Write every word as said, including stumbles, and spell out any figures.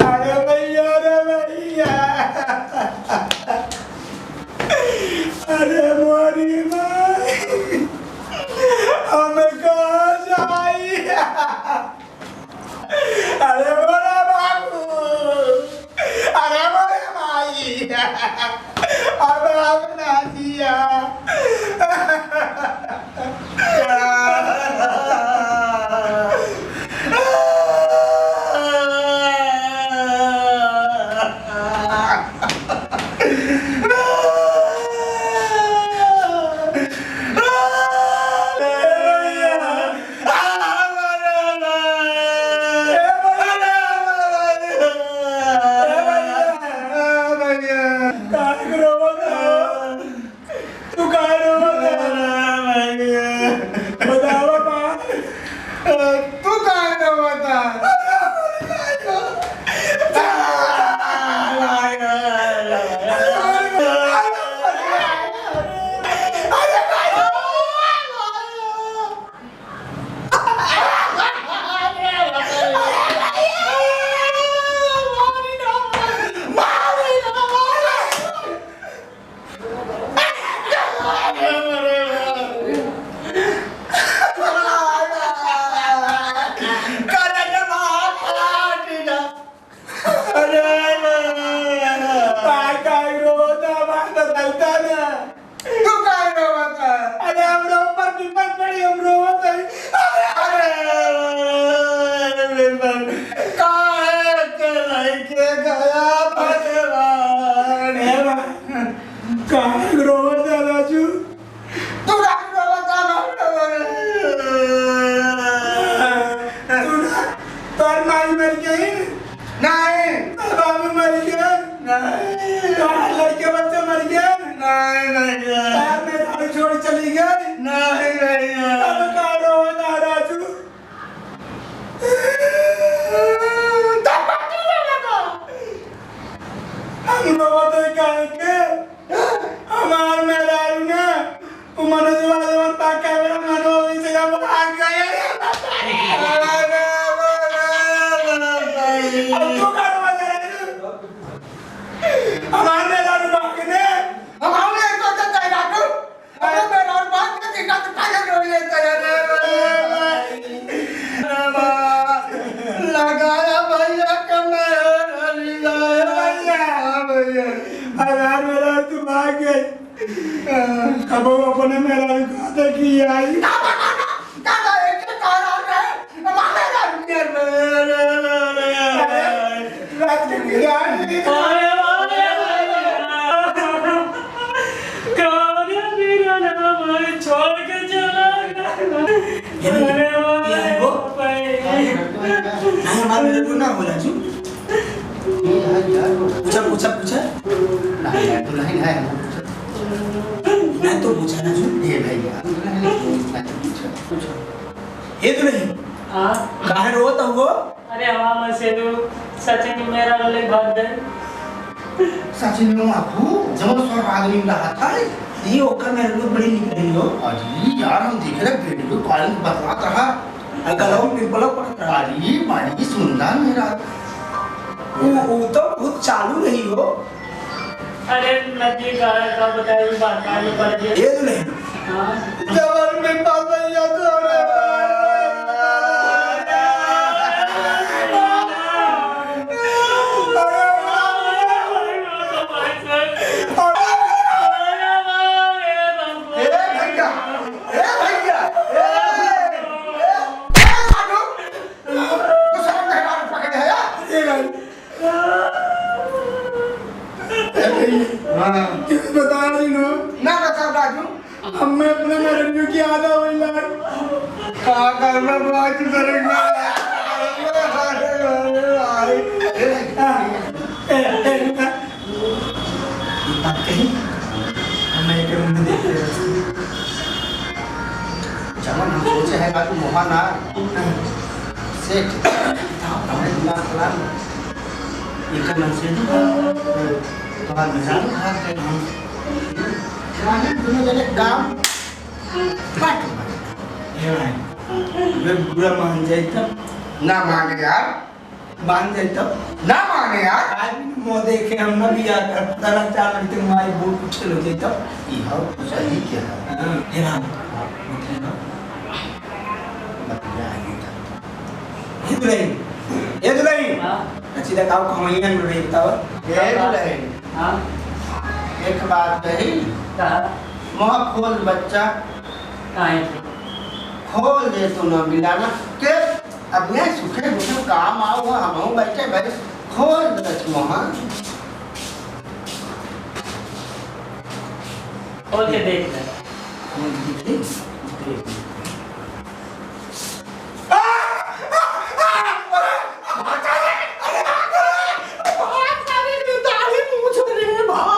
अरे भैया, अरे भैया, अरे मोरी माई, हम कहाँ जाई? अरे मोरे बाबू, अरे मोरे माई, अब हम ना जिया। तू काहे रोवत है? बतावा बा। तू काहे रोवत है? अरे, काय, काय रोवत है, बात बताता ना। तू काय रोवत है? अरे, हमरो ऊपर विपद पड़ी, हम रोवत है। अरे, अरे, विपद। काहे के लइके गया भगवान? ए बा-, काहे रोवत है, राजू? तू काहे रोवत है? तू ना, तोर माई मर गई? नहीं। तोर बाबू मर गए? नहीं। तोर लड़के बच्चे मर गए? नहीं, नहीं। तोर मेहरारू छोड़ चली गई? नहीं, नहीं। तब का रोवत है, राजू? तब का रोवत है? हम रोवत है काहे के? हमार मेहरारू ना, उ मनोजवा जवन पाका मेरा मनोज से जब भाग गए, अरे बाप रे। अरे बाप रे। अब तू का रोवत है? हमार मेहरारू भाग ने। हमार मेहरारू तो तय ना तू। अरे मेहरारू भाग के दिखा तो पागल हो गए थे, अरे बाप रे। लगाया भैया के मेहरारू, लगाया भैया। भैया, हमार मेहरारू तू भाग गए। अब वो अपने मेहरारू का देखी आई। का बा, का बा, का बा, एक तो तारा है, हमार मेहरारू के मेहरारू। रात के बिरान। अरे, अरे, अरे, अरे। कौन मेरा नाम है, छोड़ के चला गया। ये नहीं, अरे, ये है वो। भाई। नहीं, हमारे लिए ना हो, राजू। पूछा, पूछा, पूछा। नहीं, दुल्हन है, हम पूछा। नहीं तो पूछा ना, जो। ए भैया, दुल्हन है, पूछा, पूछा। ए दुल्हन, हाँ? काहे रोत हो? अरे, हमार मसेदू सचिन मेहरारू ले भाग गए। सचिन में आखू, जवन स्वर्ग आदमी रहा था। ई ओकर मेहरारू बड़ी निकली हो। अरे यार, हम देखे रहे, video call में बतलात रहा। आ गलवा में पिंपल पड़त रहा। अरे, बड़ी सुंदर मेहरारू। उ, उ तो बहुत चालू रही हो। अरे, नदी का, का बताए, उ बात का नहीं पड़ गया। ए दुल्हन। हाँ। जबर में पागल या तो रे। ए भैया, ए भैया, ए, ए, ए, लाडू, तू शर्म नहीं लाज पकड़े है यार? ए भाई। ए भाई। हाँ। किसी बता रही हो? ना बता राजू। अब मैं अपने मेहरारू की आधा वही लाड। का करना बात करेंगे? अरे भाई। ए, ए, ए। ई बात कही, हम एक रूम में देख रहे थे। जवन हम सोचे है बात मोहा ना, सेठ, हमरे दिमाग खराब। इनका नाम से तुम्हारे मेहरारू भाग गए। हम जवानी दोनों जने काम काट मारे। ये भाई, ये बुरा मान जाए तब। ना माने यार। मान जाई तब। ना माने यार। आज भी मुँह देखे हम ना बियाह कर, पता लग चार लड़के माई बूढ़ कुछ हो जाई तब। ई हो तो सही के है। हाँ, हे राम। हाँ। बतिया आगे था। हे दुलही, हे दुलही। हाँ। अच्छी देखाओ, कमैया में रही बताओ। हे दुलही। हाँ। एक बात कही। कहा। मुँह खोल बच्चा। काहे के? खोल दे तू ना मिलाना। के अब यह सुखे दुखे काम आओ, हम बैठे भाई। खोल दे तू मुँह। खोल के देख ले। खोल के देख।